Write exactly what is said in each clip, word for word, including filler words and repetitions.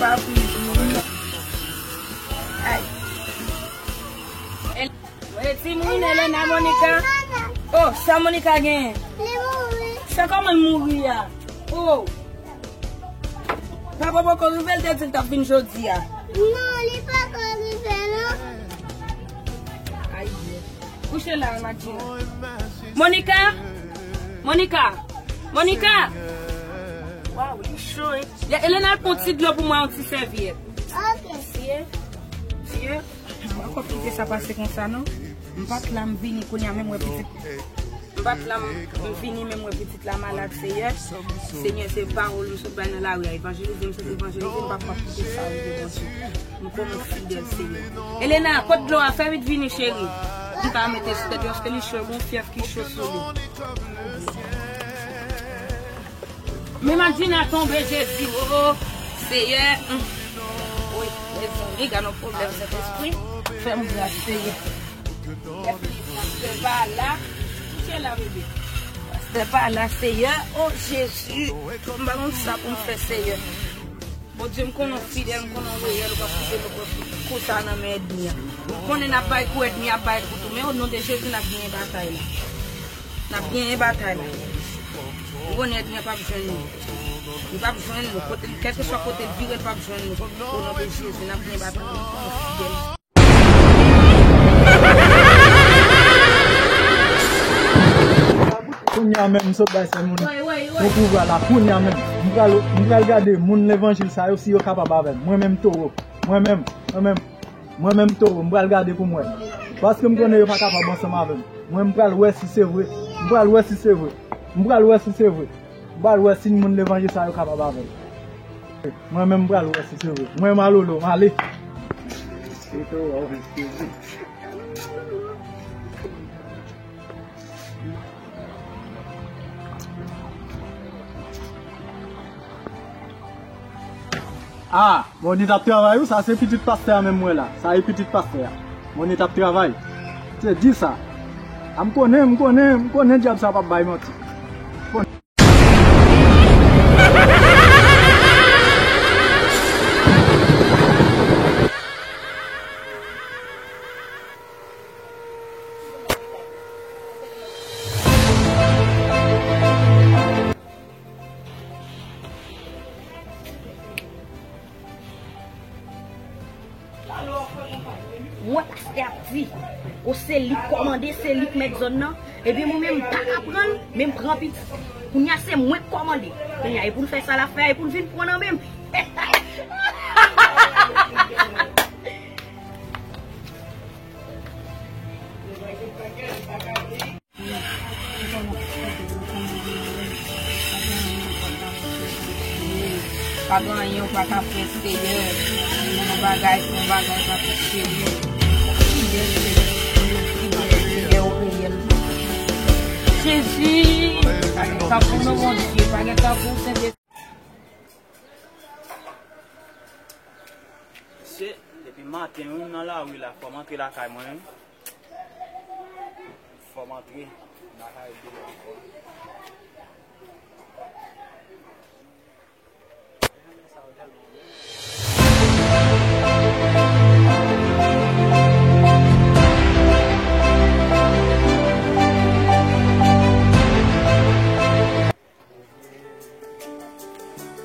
Ay. El-, e timoun, Elena, Monica. Oh, sa Monica genyen? Sa kòman l mouri a? Oh. Papa poko rive, l te di l t ap vin jodi a. Non, li poko rive, non. Ay, Dye. Kouche la, Almadjina. Monica! Monica! Monica! Waw, li cho, wi. Ya, Elena, al pran ti dlo pou mwen, yon ti sèvyèt. Ok. Sye, sye, m pa konn kite sa pase konsa, non. M pa t la, m vini kounye a, menm wè pitit. M pa t la, m, m vini, menm wè pitit la malad, Seyè. Senyè, se pawòl ou sot bay nan lari a. Evanjelize, m sot evanjelize, m pa p ap kite sa rive, Bondye. M konnen w fidèl, Senyè. Elena, kot dlo a? Fè vit vini, cheri. M ka mete sou tèt li, paske li cho, gon fyèv ki cho sou li. Men Madjina tonbe, Jezi, oh, oh, Seyè. Mm. Wi, mezanmi, gade yon pwoblèm, Sentespri. Fè m gras, Seyè. Pastè pa la. Kouche la, bebe. Pastè pa la, Seyè. Oh, Jezi. M pa konn sa pou m fè, Seyè. Bondye, m konnen w fidèl, m konnen w reyèl, ou p ap kite nou pran kou sa nan men ènmi an. M konnen n ap bay kou, ènmi an ap bay kou tou, men o non de Jezi, n ap genyen batay la. N ap genyen batay la. M konnen ènmi an p ap jwenn nou. Li p ap jwenn nou. Kote, kèlkeswa kote l vire, l p ap jwenn nou. O non de Jezi, n ap genyen batay la. M konnen w fidèl. Kounye a menm, m sot bay sè moun yon pouvwa la. Kounye a menm, m pral, m pral gade moun levanjil sa yo, si yo kapab avè m. Mwen menm, Towo. Mwen menm, mwen menm, mwen menm, Towo. M pral gade pou m wè. Paske m konnen yo pa kapab ansanm avè m. Mwen, m pral wè si se vre. M pral wè si se vre. M pral wè si se vre. M pral wè si moun levanjil sa yo kapab avè m. Mwen menm, m pral wè si se vre. Mwen, Malolo, m ale. Ah, Moni t ap travay, wi, sa se pitit pastè a menm mwen la. Sa e pitit pastè a. Moni t ap travay. Se di sa. A, m konnen, m konnen, m konnen dyab sa p ap bay manti. Mwen pastè ap di, o se li k kòmande, se li k mèt zòn nan. Ebyen mwen menm m pa ka pran l, men m pran pitit. Kounye a se mwen k kòmande. Kounye a e pou l fè sa l ap fè a, e pou l vin pran nan men m. Pa gen anyen ou pa ka fè, Seyè. Yon bagay, yon bagay pa pou serye. Fidèl, Seyè. Fidèl, Seyè, ou reyèl. Jezi, pa gen tankou nou, Bondye, pa gen tankou Sentespri. Mesye, depi maten wi m nan lari la, fò m antre lakay mwen wi. Fò m antre lakay demen ankò.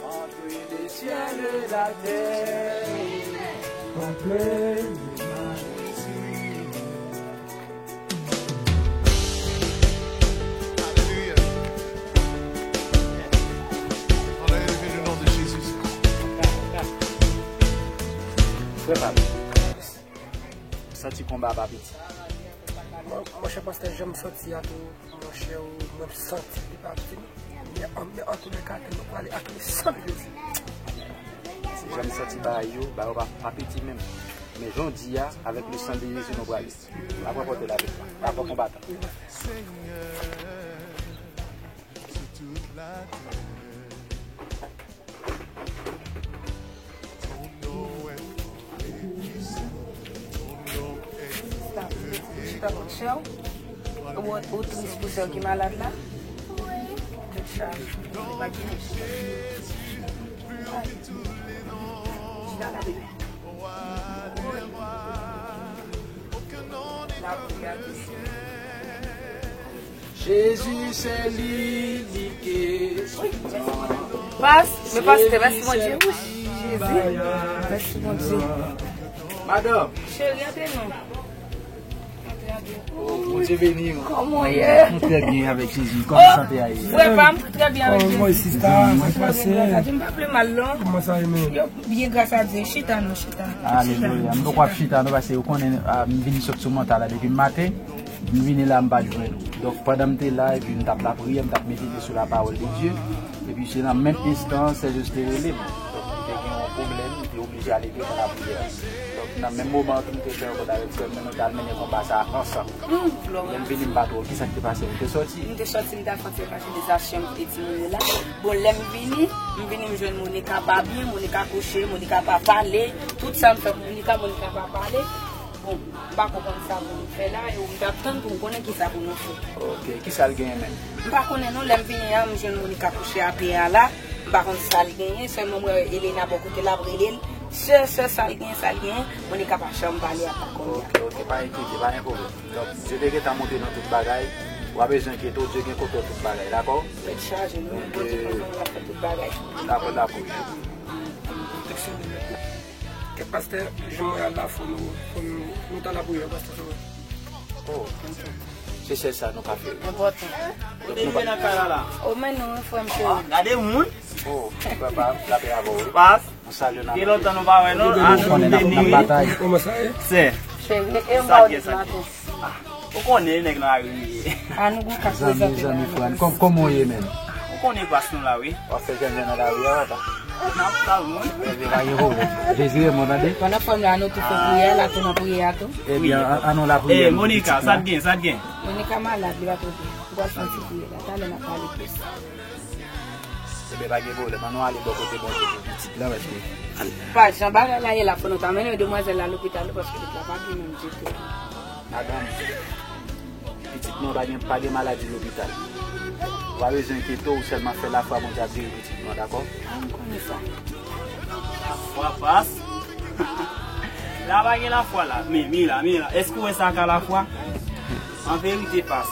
Antre le ciel et la terre. Antre le ciel. Alelouya. On a élevé le nom de Jésus. Frè pa m, m santi konba a pa piti. Mon, monchè pastè, jan m santi a tou, monchè, ou, mwen m santi li pa piti non. Men an, men antouleka, nou prale ak le san de Jezi. Jan m santi bagay yo, bagay yo pa, pa piti menm. Men jan w di a, avèk le san de Jezi nou prale. N ap ranpòte laviktwa. Bravo konbatan. Ou, ou tris pou sè w ki malad la? Tèt chaje. Li pa gen chans. Ay. Jezi se li, li ke... Pas, men pastè, mèsi Bondye. Jezi, mèsi Bondye. Madanm. Cheri, antre non. Antre, antre. Oh, Bondye beni w. Kòman w ye? Nou trè byen avèk Jezi. Kòman sante a ye? Frè pa m, trè byen avèk Jezi. Kòman sista, sa k pase? M pa pi mal non. Kòman sa ye menm? Yo byen, gras a Dye. Chita non, chita. Alelouya. M poko ap chita non, paske ou konnen, ah, m vin sot sou mòn la depi maten. M vini la, m pa t jwenn ou. Donk, pandan m te la, epi m t ap lapriyè, m t ap medite sou la parole de Dieu. Epi se nan menm enstan, sè Jos te rele m. Donk, li te gen yon pwoblèm, li te oblije ale devan lapriyè. Donk, nan menm moman tou, m te fè yon kòd avèk sè m, men nou t al mennen konba sa a ansanm. Lè m vini, m pa t wè w. Kisa k te pase? Ou te sòti? M te sòti, m t al fè yon ti repatrializasyon, m te di moun yo la. Bon, lè m vini, m vini, m jwenn Monica pa byen, Monica kouche, Monica pa pale. Tout sa m fè pou Monica, Monica pa pale. Bon, m pa konprann sa pou nou fè la, e ou m t ap tann pou m konnen kisa pou nou fè. Ok, kisa l genyen menm? M pa konnen non, lè m vini an, m jwenn Monica kouche atè a la, m pa konn sa l genyen, sèlman m wè Elena bò kote l ap rele l, sè, sè, sa l genyen, sa l genyen, Monica pa janm pale a pa konnen. Ok, ok, pa enkyete, pa gen pwoblèm. Donk, Dye te gentan montre nou tout bagay, ou pa bezwen enkyete w, Dye gen kontwòl tout bagay, dakò? Tèt chaje, nou, Bondye konn kòman l ap fè tout bagay. Dakò, dakò. Kèt pastè, jan mwen al la, fò nou, fò nou, nou t al lapriyè, pastè Samuel. Oh. Se sèl sa nou ka fè. Enpòtan. Donk nou pa... Ou te rive nan kay la la? O, men non, frè m cheri. Ah, gade moun. Oh, frè pa m, lapè avè w, wi. Pas. Nou salye w nan... Gen lontan nou pa wè, non? Ah, nou konnen n ap, n ap batay. Kòman sa ye? Sè. Cheri, e m ba w di maten. Ou konnen nèg nan lari li ye. A nou gon ka koze anpil. Zanmi, zanmi, frè m. Kòm, kòman w ye menm? Ou konnen pas nou la, wi. W ap fè jènjèn nan lari a, papa? N ap pral, wi. Ebyen, pa gen pwoblèm. Jezi renmen w, tande. Pandan frè m la, nou tou fè priyè, l ap tou nan priyè a tou. Ebyen, an, an nou lapriyè. Eh, Monica, sa t gen, sa t gen? Monica malad, li pa twò byen. Ou pral fè yon ti priyè la, talè n ap pale plis. Ebyen, pa gen pwoblèm, an nou ale bò kote Bondye pou pitit la, paske... Pa jan bagay la ye la, fò nou ta mennen demwazèl la lopital, wi, paske pitit la pa byen menm ditou. Madanm, pitit nou an pa gen, pa gen maladi lopital. Ou pa bezwen enkyete w, ou sèlman fè lafwa, Bondye ap geri pitit nou an, dakò? A, m konnen sa. Lafwa, pas. La pa gen lafwa la. Men, men la, men la. Èske w wè sa ka lafwa? An verite, pas.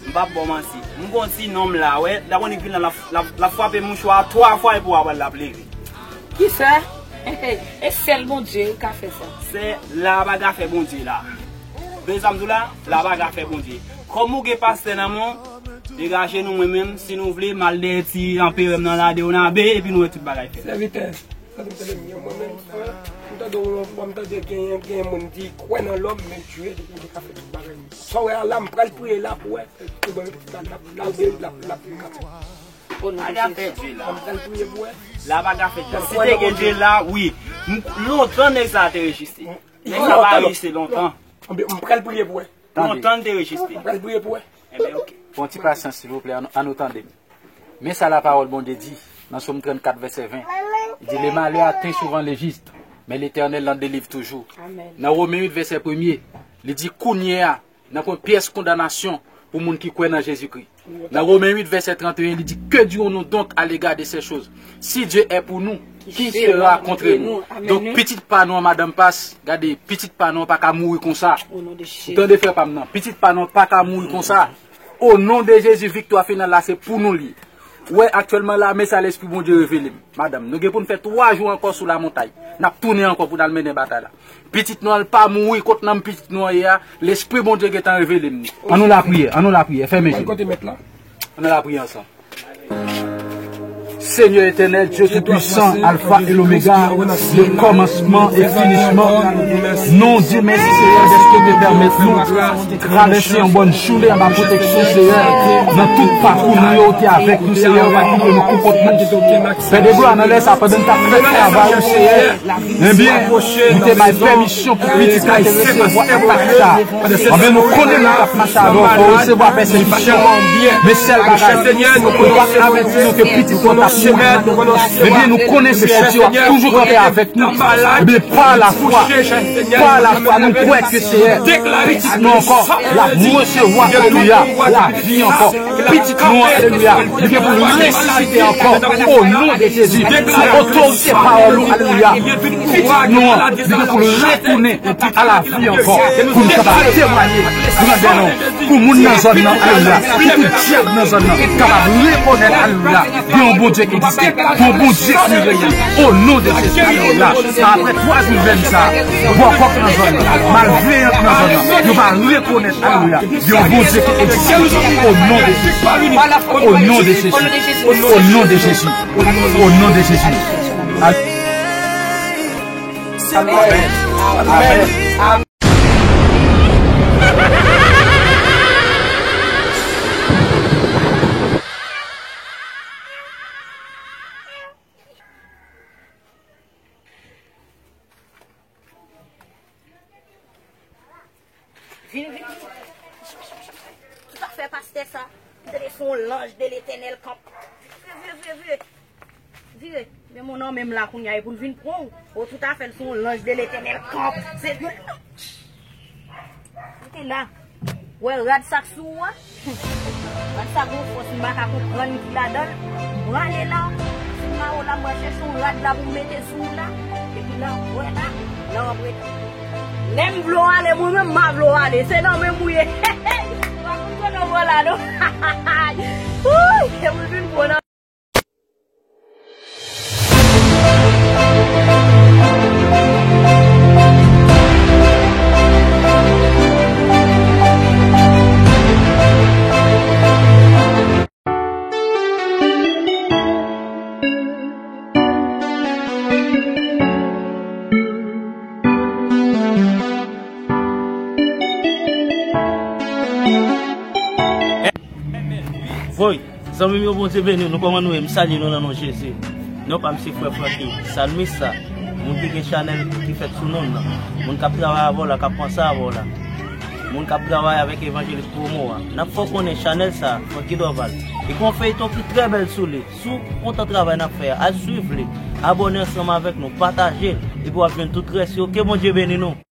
M p ap ba w manti. M gon ti nonm la, wè. Damonik vin la, l ap, l ap, l ap frape mouchwa a twa fwa epi w ap wè l ap leve. Kisa? E sèl Bondye wi ka fè sa. Sè, la pa ka fè Bondye la. Bezwen m di w la, la pa ka fè Bondye. Kòm ou gen pastè nan men w, degaje nou mwen menm, si nou vle, m al dèyè ti anperè m nan la, Deyonabe, epi nou wè tout bagay fèt. Sèvitè, sa te tande m, mwen menm, frè, m tande w, m tande gen, gen moun di, kwè nan lòm, men Dye li ka fè tout bagay. Sa w wè a la, m pral priye la pou wè. Ou ban m pitit la, l ap, l ap, l ap, l ap, l ap. O non de Jezi. Dye la. M pral priye pou wè. La pa ka fèt. Si te gen Dye la, wi. M, lontan nèg sa a te rejistre. Nèg sa pa rejistre lontan. M pral priye pou wè. Tande. Lontan l te rejistre. M pral priye pou wè. Ebyen, ok. Pran ti pasyans, silvouplè, ann, ann nou tande. Men sa lapawòl Bondye di nan Sòm trannkat, vèsè ven. Li di, le malheur atteint souvent le juste, mais l'Éternel l'en délivre toujours. Amèn. Nan Women uit, vèsè premye, li di, kounye a, nan pwen pyès kondanasyon pou moun ki kwè nan Jezikri. Nan Women uit, vèsè trannteyen, li di, que dirons-nous donc à l'égard de ces choses? Si Dieu est pour nous, qui sera contre nous? Donk, pitit pa nou an, madanm Pas, gade, pitit pa nou an pa ka mouri konsa. Ou tande, frè pa m nan? Pitit pa nou an pa ka mouri konsa. O non de Jezi, viktwa final la, se pou nou li ye. Ou wè, aktyèlman la, men sa Lespri Bondye revele m. Madanm, nou gen pou n fè twa jou ankò sou lamontay. N ap tounen ankò pou n al mennen batay la. Pitit nou an pa mouri, kot nanm pitit nou an ye a, Lespri Bondye gentan revele m li. Ann nou lapriyè, ann nou lapriyè, fèmen je nou. Ann nou lapriyè ansanm. Seigneur éternel, Dieu tout-puissant, Alpha et l'Oméga, le commencement et finissement. Nous disons merci, Seigneur, de ce que tu permets nous traverser en bonne journée, en ma protection, Seigneur. Dans tout parcours, nous, tu es avec nous, Seigneur, partout que nous comportons. Fè de glwa nan lè sa pandan n t ap fè travay ou, Seyè. Ebyen, ou te bay pèmisyon pou pitit la te resevwa enpak sa. Anben, nou konnen nou t ap mache avè w, fò w resevwa pèsekisyon. Men sèl bagay, ou pa avèti nou ke pitit ou t ap Ebyen, nou konnen Senyè Dye w ap toujou kanpe avèk nou. Ebyen, pa lafwa, pa lafwa, nou kwè ke Senyè, pitit nou ankò, l ap resevwa, alelouya, lavi ankò. Pitit nou an, alelouya, li gen pou l resisite ankò, o non de Jezi, sou otorite pawòl ou, alelouya. Pitit nou an, li gen pou l retounen a lavi ankò, pou nou kapab temwaye grandè non, pou moun nan zòn nan, alelouya, pou tout dyab nan zòn nan kapab rekonèt, alelouya, gen yon Bondye ki egziste, gen yon Bondye ki reyèl, o non de Jezi, alelouya. Apre twa jou jèn sa, bòkòk nan zòn nan, malveyan nan zòn nan, yo va rekonèt, alelouya, gen yon Bondye ki egziste, o non de Jezi, o non de Jezi, o non de Jezi, o non de Jezi. Al- Amèn. Amèn. Vin, vin. Tout afè pastè sa, tande se yon lanj de Letènèl k ap. Vire, vire, vire. Vire. Men moun nan menm la kounye a, e pou l vin pran w. O, tout afè l se yon lanj de Letènèl k ap. Se, rete la. Wè rad sa k sou ou a? Rad sa gon fòs, m pa ka konprann ki ladan l. Prale la. Si m mawo la, m pral chèche yon rad la pou m mete sou ou la. Epi la, wè la, la w ap rete. Lè m vle w ale, mwen menm m pa vle w ale. Se nan men m ou ye. Ou pa konn kote w pran la, non. Wouy, e mwen vin pran nan. Voy, zanmi m yo, Bondye beni nou. Kòman nou ye? M salye nou nan non Jezi. Non pa m se frè Francky, salmis la. Moun ki gen chanèl ki fèt sou non m nan. Moun k ap travay avè w la, k ap panse avè w la. Moun k ap travay avèk evanjelis Promo a. N ap fè w konnen chanèl sa, Francky Dorval. Li gen yon feyton ki trè bèl sou li. Si w kontan travay n ap fè a, al swiv li. Abòne ansanm avèk nou, pataje l. Epi w ap jwenn tout rès yo. Ke Bondye beni nou.